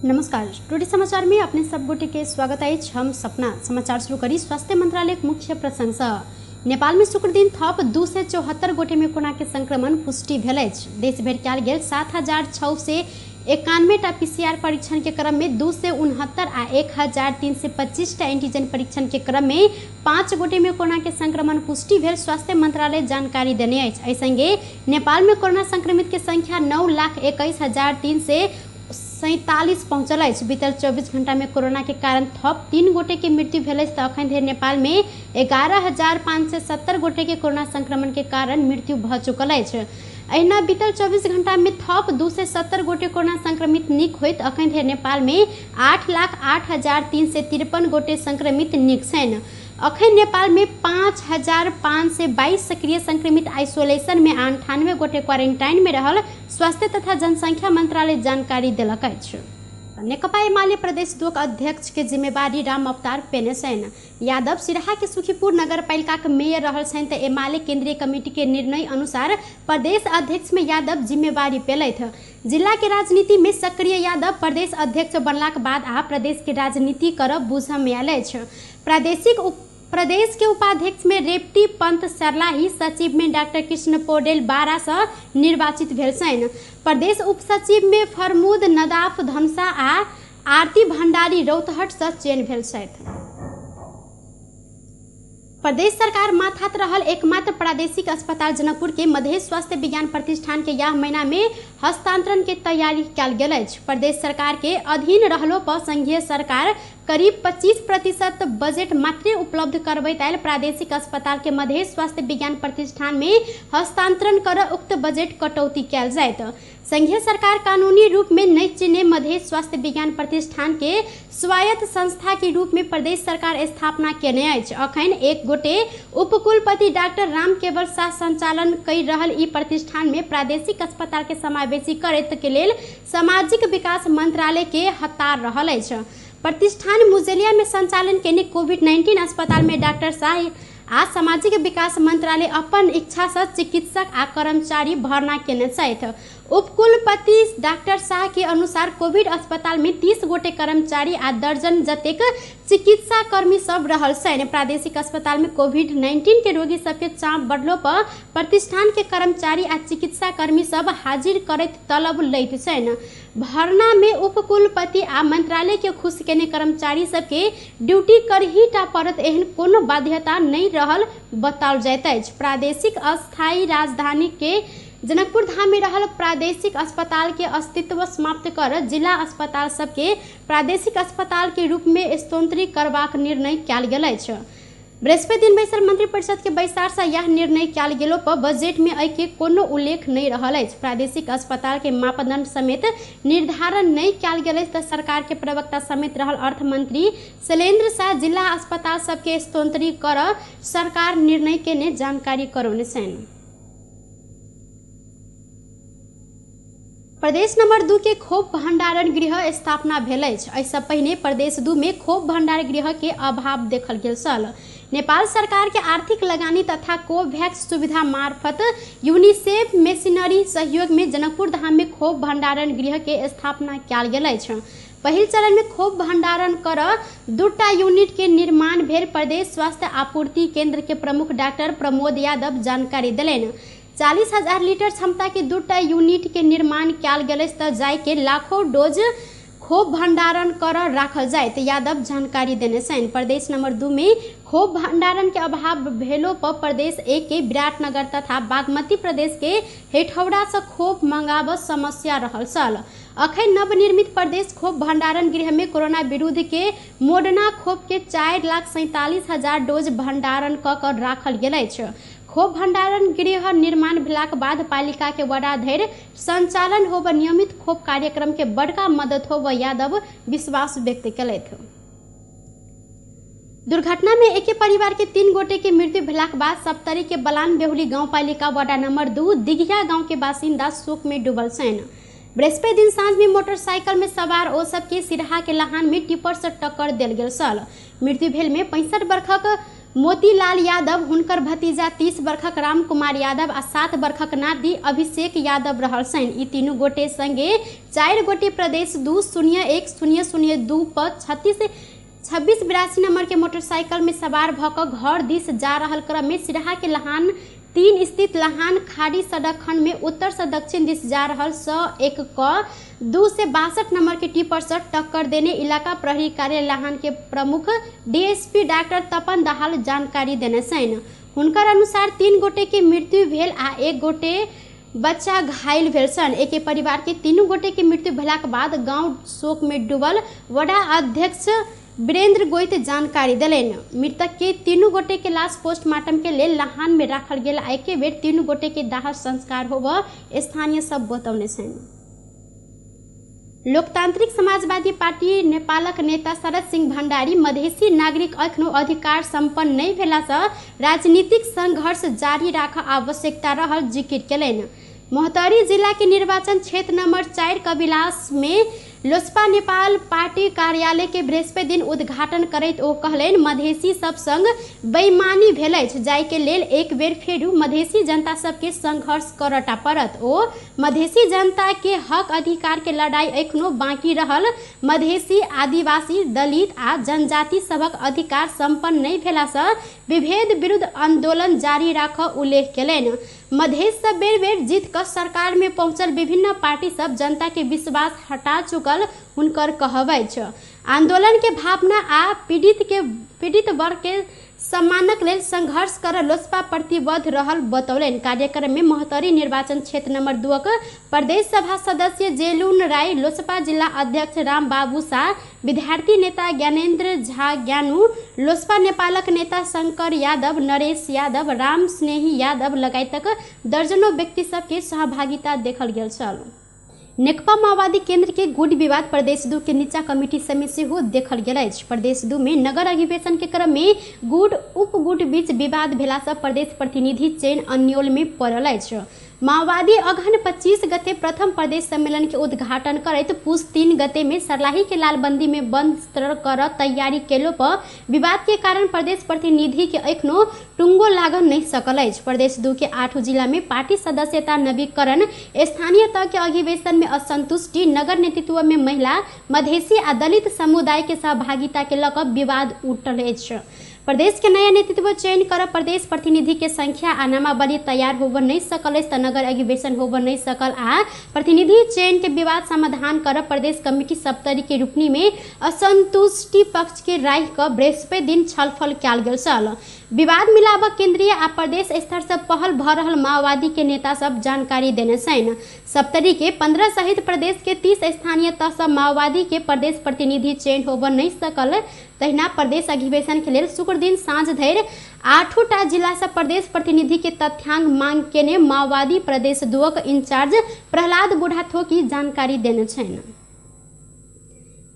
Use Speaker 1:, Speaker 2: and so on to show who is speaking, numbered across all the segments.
Speaker 1: नमस्कार, टुडे समाचार में अपने सब गोटे के स्वागत अछि। हम सपना। समाचार शुरू करी स्वास्थ्य मंत्रालय मुख्य प्रसंग सँ। नेपाल में शुक्र दिन थप 274 गोटे में कोरोना के संक्रमण पुष्टि भेल अछि। देश भरि कयल गेल 7691 टा पीसीआर परीक्षण के क्रम में 269 आ 1325 टा एंटीजन परीक्षण के क्रम में 5 गोटे में कोरोना के संक्रमण पुष्टि भेल स्वास्थ्य मंत्रालय जानकारी देने अछि। एहि संगे नेपाल में कोरोना संक्रमित के संख्या 9,21,347 पहुँचल अछि। बीतल 24 घंटा में कोरोना के कारण थप 3 गोटे के मृत्यु भेल अछि। अखन धरि नेपाल में 11,570 गोटे के कोरोना संक्रमण के कारण मृत्यु भ चुकल अछि। अहिना बीतल 24 घंटा में थप 270 गोटे कोरोना संक्रमित निक होइत अखन धरि नेपाल में 8,08,353 गोटे संक्रमित निक छनि। अखन नेपाल में 5,522 सक्रिय संक्रमित आइसोलेशन में 98 गोटे क्वारेंटाइन में रहल स्वास्थ्य तथा जनसंख्या मंत्रालय जानकारी देलक अछि। नेकपा एमाले प्रदेश 2 अध्यक्ष के जिम्मेवारी राम अवतार पेने छनि। यादव सिराहा के सुखीपुर नगरपालिका के मेयर रहल छनि त एमाले केंद्रीय कमेटी के निर्णय अनुसार प्रदेश अध्यक्ष में यादव जिम्मेवारी पेलथि। जिला के राजनीति में सक्रिय यादव प्रदेश अध्यक्ष बनलाक बाद आ प्रदेश के राजनीति करब बुझऽ में आयल अछि। प्रदेश के उपाध्यक्ष में रेवती पंत सरलाही, सचिव में डॉक्टर कृष्ण पौडेल 12 से निर्वाचित भेल छनि। प्रदेश उपसचिव में फरमूद नदाफ धनुषा आ आरती भंडारी रौतहट से चयन भेल छथि। प्रदेश सरकार माथात रहल एकमात्र प्रादेशिक अस्पताल जनकपुर के मधेश स्वास्थ्य विज्ञान प्रतिष्ठान के यह महीना में हस्तांतरण के तैयारी कयल गेल अछि। प्रदेश सरकार के अधीन रहलो पर संघीय सरकार करीब 25% बजट मात्रे उपलब्ध करबैत आयल प्रादेशिक अस्पताल के मधेश स्वास्थ्य विज्ञान प्रतिष्ठान में हस्तांतरण कर उक्त बजट कटौती कयल जायत। संघीय सरकार कानूनी रूप में नहीं चिन्हे मधेश स्वास्थ्य विज्ञान प्रतिष्ठान के स्वायत्त संस्था के रूप में प्रदेश सरकार स्थापना केने अछि। अखन एक गोटे उपकुलपति डॉक्टर राम केवल शाह संचालन कर रहल ई प्रतिष्ठान में प्रादेशिक अस्पताल के समावेशी करैत के लेल सामाजिक विकास मंत्रालय के हतार रहल अछि। प्रतिष्ठान मुजेलिया में संचालन केने कोविड-19 अस्पताल में डॉक्टर शाह आ सामाजिक विकास मंत्रालय अपन इच्छा से चिकित्सक आ कर्मचारी भर्ना केने छथि। उपकुलपति डॉक्टर शाह के अनुसार कोविड अस्पताल में 30 गोटे कर्मचारी आ दर्जन जतेक चिकित्सा कर्मी सब रहल छनि। प्रादेशिक अस्पताल में कोविड-19 के रोगी सबके चाप बढ़लो पर प्रतिष्ठान के कर्मचारी आ चिकित्सा कर्मी सब हाजिर करैत तलब लैत छनि। भर्ना में उपकुलपति आ मंत्रालय के खुश केने कर्मचारी सबके ड्यूटी करही टा पड़त एहन कोनो बाध्यता नहीं रहल बताओल जाइत अछि। प्रादेशिक अस्थायी राजधानी के जनकपुर धाम में रहल प्रादेशिक अस्पताल के अस्तित्व समाप्त कर जिला अस्पताल सबके प्रादेशिक अस्पताल के रूप में स्तोत्री करबाक निर्णय कयल गेल अछि। बृहस्पति दिन बैसल मंत्रिपरिषद के बैसार से यह निर्णय कयल गेलो पर बजट में एहि के कोनो उल्लेख नहीं रहल अछि। प्रादेशिक अस्पताल के मापदंड समेत निर्धारण नहीं कयल गेल अछि त सरकार के प्रवक्ता समेत रहल अर्थमंत्री शैलेन्द्र शाह जिला अस्पताल सबके स्तोत्री कर सरकार निर्णय केने जानकारी करौने छनि। प्रदेश नंबर 2 के खोप भंडारण गृह स्थापना भेल अछि। एहिसँ पहिने प्रदेश 2 में खोप भंडार गृह के अभाव देखल गेल छल। नेपाल सरकार के आर्थिक लगानी तथा कोवैक्स सुविधा मार्फत यूनिसेफ मेसिनरी सहयोग में जनकपुर धाम में खोप भंडारण गृह के स्थापना कयल गेल अछि। पहिल चरण में खोप भंडारण कर 2 यूनिट के निर्माण भेल प्रदेश स्वास्थ्य आपूर्ति केंद्र के प्रमुख डॉक्टर प्रमोद यादव जानकारी देलनि। 40,000 लीटर क्षमता के 2 यूनिट के निर्माण कयल गेल अछि त जाय के लाखों डोज खोप भंडारण कर राखल जायत यादव जानकारी देने छनि। प्रदेश नंबर 2 में खोप भंडारण के अभाव भेलो पर प्रदेश 1 के विराटनगर तथा बागमती प्रदेश के हेठौड़ा से खोप मंगाब समस्या रहल छल। अखन नवनिर्मित प्रदेश खोप भंडारण गृह में कोरोना विरुद्ध के मोडर्ना खोप के 4,47,000 डोज भंडारण क कर राखल गेल अछि। खोप भंडारण गृह निर्माण भेलाक बाद पालिका के वडा धरि संचालन होब नियमित खोप कार्यक्रम के बड़का मदद होब यादव विश्वास व्यक्त केलथि। दुर्घटना में एके परिवार के 3 गोटे के मृत्यु भेलाक बाद सप्तरी के बलान बेहुली गांवपालिका वडा नंबर 2 दिघिया गांव के बासिंदा शोक में डूबल छनि। बृहस्पति दिन साँझ में मोटरसाइकिल में सवार ओ सबके सिरहा के लहान में टिपर से टक्कर देल गेल छल। मृत्यु भेल में 65 वर्षक मोतीलाल यादव, हुनकर भतीजा 30 वर्षक राम कुमार यादव आ 7 वर्षक नाति अभिषेक यादव रहल छनि। ई तीनू गोटे संगे 4 गोटे प्रदेश 2 0 1 0 0 2 पर 36 26 82 नंबर के मोटरसाइकिल में सवार भऽ कऽ घर दिस जा रहल क्रम में सिरहा के लहान 3 स्थित लहान खाड़ी सड़क खंड में उत्तर से दक्षिण दिस जा रहल 101 क 262 नंबर के टिपर से टक्कर देने इलाका प्रहरी कार्यालय लहान के प्रमुख डीएसपी डॉक्टर तपन दाहाल जानकारी देने छनि। हुनकर अनुसार 3 गोटे के मृत्यु भेल आ 1 गोटे बच्चा घायल भेल छनि। एके परिवार के 3 गोटे के मृत्यु भेलाक बाद गांव शोक में डूबल वडा अध्यक्ष वीरेंद्र गोइत जानकारी देलनि। मृतक के 3 गोटे के लाश पोस्टमार्टम के लेल लहान में राखल गेल आ एके बेर 3 गोटे के दाह संस्कार होब स्थानीय सब बतौने छनि। लोकतांत्रिक समाजवादी पार्टी नेपालक नेता शरद सिंह भण्डारी मधेसी नागरिक अखनो अधिकार सम्पन्न नहि भेलासँ राजनीतिक संघर्ष जारी राख आवश्यकता रहल जिकिर केलनि। महोत्तरी जिला के निर्वाचन क्षेत्र नंबर 4 कबिलास में लोसपा नेपाल पार्टी कार्यालय के बृहस्पति दिन उद्घाटन करैत ओ कहलनि, मधेसी सब संग बेईमानी भेल अछि, जाहि के लेल एक बेर फेरू मधेसी जनता सबके संघर्ष करटा पड़त। ओ मधेसी जनता के हक अधिकार के लड़ाई एखनो बाकी रहल मधेसी, आदिवासी, दलित आ जनजाति सबक अधिकार सम्पन्न नहि भेलासँ विभेद विरुद्ध आंदोलन जारी राख उल्लेख केलनि। मधेश से बेर बेर जीत कऽ सरकार में पहुंचल विभिन्न पार्टी सब जनता के विश्वास हटा चुकल हुनकर कहब अछि। आंदोलन के भावना आ पीड़ित वर्ग के सम्मानक लेल संघर्ष कर लोसपा प्रतिबद्ध रहल बतौलनि। कार्यक्रम में महोत्तरी निर्वाचन क्षेत्र नंबर 2 के प्रदेश सभा सदस्य जेलुन राय, लोसपा जिला अध्यक्ष राम बाबू शाह, विद्यार्थी नेता ज्ञानेन्द्र झा ज्ञानू, लोसपा नेपालक नेता शंकर यादव, नरेश यादव, राम स्नेही यादव लगायतक दर्जनों व्यक्ति सबके सहभागिता देखल गेल छल। नेकपा माओवादी केंद्र के गुट विवाद प्रदेश 2 के नीचा कमिटी समेत सेहो देखल गेल अछि। प्रदेश 2 में नगर अधिवेशन के क्रम में गुट उपगुट बीच विवाद भेलासँ प्रदेश प्रतिनिधि चयन अन्योल में पड़ल अछि। माओवादी अगहन 25 गते प्रथम प्रदेश सम्मेलन के उद्घाटन करैत पुस 3 गते में सर्लाही के लालबंदी में बंद कर तैयारी केलो पर विवाद के कारण प्रदेश प्रतिनिधि के एखनो टुंगो लागल नहीं सकल अछि। प्रदेश 2 के 8 जिला में पार्टी सदस्यता नवीकरण, स्थानीय तह के अधिवेशन में असंतुष्टि, नगर नेतृत्व में महिला, मधेसी आ दलित समुदाय के सहभागिता के लऽ कऽ विवाद उठल अछि। प्रदेश के नया नेतृत्व चयन कर प्रदेश प्रतिनिधि के संख्या आ नामावली तैयार होब नहीं सकल अछि त नगर अधिवेशन होब नहीं सकल आ प्रतिनिधि चयन के विवाद समाधान कर प्रदेश कमिटी सप्तरी के रूपनी में असंतुष्टि पक्ष के राय क बृहस्पति दिन छलफल कयल गेल छल। विवाद मिलाबक केंद्रीय आ प्रदेश स्तर से पहल भ रहल माओवादी के नेता सब जानकारी देने छनि। सप्तरी के 15 सहित प्रदेश के 30 स्थानीय तह से माओवादी के प्रदेश प्रतिनिधि चयन होब नहीं सकल। तहिना प्रदेश अधिवेशन के लेल शुक्र दिन साँझ धरि 8टा जिला से प्रदेश प्रतिनिधि के तथ्यांक मांग केने माओवादी प्रदेश 2 के इंचार्ज प्रहलाद बुढ़ाथोकी जानकारी देने छनि।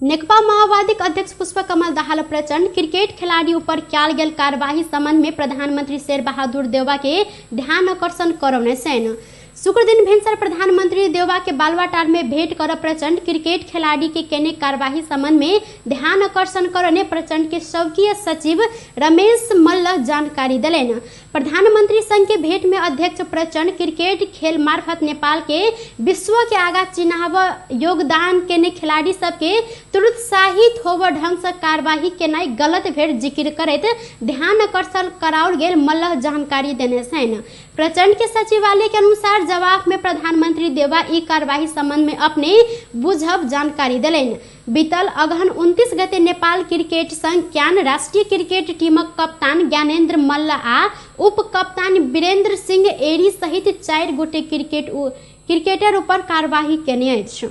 Speaker 1: नेकपा माओवादी अध्यक्ष पुष्पकमल दाहाल प्रचण्ड क्रिकेट खिलाड़ी ऊपर कयल गेल कार्यवाही संबंध में प्रधानमंत्री शेर बहादुर देउवा के ध्यान आकर्षण करौने छनि। शुक्र दिन भिनसर प्रधानमंत्री देउवा के बालवाटार में भेंट कर प्रचण्ड क्रिकेट खिलाड़ी के केने कार्यवाही संबंध में ध्यान आकर्षण करने प्रचण्ड के स्वकीय सचिव रमेश मल्ल जानकारी देलनि। प्रधानमंत्री संघ के भेंट में अध्यक्ष प्रचण्ड क्रिकेट खेल मार्फत नेपाल के विश्व के आगा चिन्हाव योगदान केने खिलाड़ी सबके प्रोत्साहित होब ढंग से कार्यवाही केनाइ गलत भेल जिक्र करैत ध्यान आकर्षण कराओल गेल मल्ल जानकारी देने छनि। प्रचण्ड के सचिवालय के अनुसार जवाब में प्रधानमंत्री देउवा ई कार्यवाही संबंध में अपने बुझब जानकारी देलनि। बीतल अगहन 29 गते नेपाल क्रिकेट संघ क्यान राष्ट्रीय क्रिकेट टीमक कप्तान ज्ञानेन्द्र मल्ल आ उप कप्तान वीरेंद्र सिंह एरी सहित 4 गोटे क्रिकेटर ऊपर कार्यवाही केने अछि।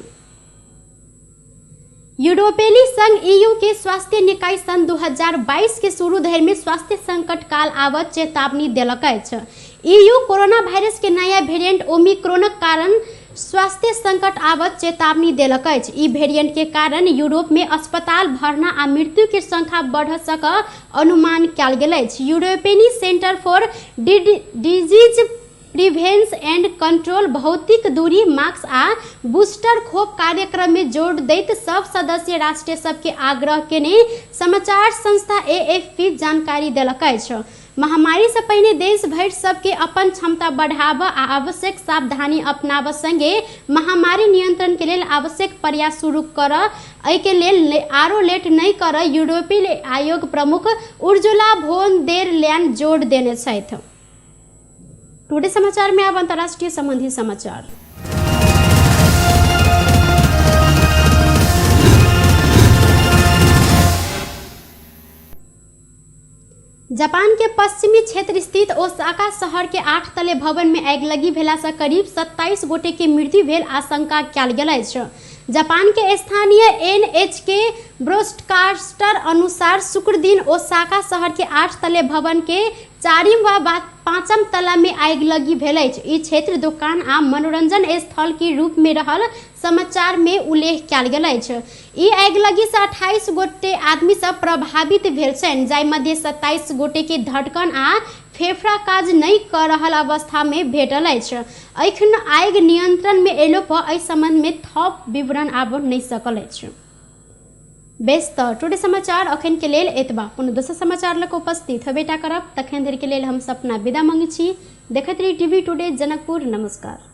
Speaker 1: यूरोपीय संघ ईयू के स्वास्थ्य निकाय सन 2022 के शुरू धरि में स्वास्थ्य संकट काल आवत चेतावनी देलक अछि। ईयू कोरोना वायरस के नया वेरिएंट ओमिक्रॉनक कारण स्वास्थ्य संकट आवत चेतावनी देलक अछि। ई वेरिएंट के कारण यूरोप में अस्पताल भरना आ मृत्यु के संख्या बढ़ सक अनुमान कयल गेल अछि। European centre for disease prevention and control भौतिक दूरी, मास्क आ बूस्टर खोप कार्यक्रम में जोड़ दैत सब सदस्य राष्ट्र सबके आग्रह केने समाचार संस्था एएफपी जानकारी देलक अछि। महामारी से पहिने देश भरि सबके अपन क्षमता बढ़ाबऽ आ आवश्यक सावधानी अपनाबऽ संगे महामारी नियंत्रण के लेल आवश्यक प्रयास शुरू करऽ एहिके लेल आरो लेट नहि करऽ यूरोपीय आयोग प्रमुख उर्जुला वोन देर ल्यान जोड़ देने छथि। टुडे समाचार में अब अंतर्राष्ट्रीय संबंधी समाचार। जापान के पश्चिमी क्षेत्र स्थित ओसाका शहर के 8 तले भवन में आगिलगी भेला से करीब 27 गोटे के मृत्यु भेल आशंका कयल गेल अछि। जापान के स्थानीय एनएचके ब्रॉडकास्टर अनुसार शुक्र दिन ओसाका शहर के 8 तले भवन के 4म व 5म तला में आगिलगी भेल अछि। ई क्षेत्र दोकान आ मनोरंजन स्थल के रूप में रहल समाचार में उल्लेख कयल गेल अछि। ई आगिलगी से 28 गोटे आदमी सब प्रभावित भेल छनि, जाहि मध्य 27 गोटे के धड़कन आ फेफड़ा काज नहि कऽ रहल अवस्था में भेटल अछि। एखन आगि नियंत्रण में एलो पर एहि संबंध में थप विवरण आबऽ नहि सकल अछि। बेस तऽ टुडे समाचार अखन के लेल एतबा। पुनः दोसर समाचार लऽ कऽ उपस्थित हेबेटा करब। तखन धरि के लेल हम सपना विदा मांगै छी। देखैत रही टीवी टुडे जनकपुर। नमस्कार।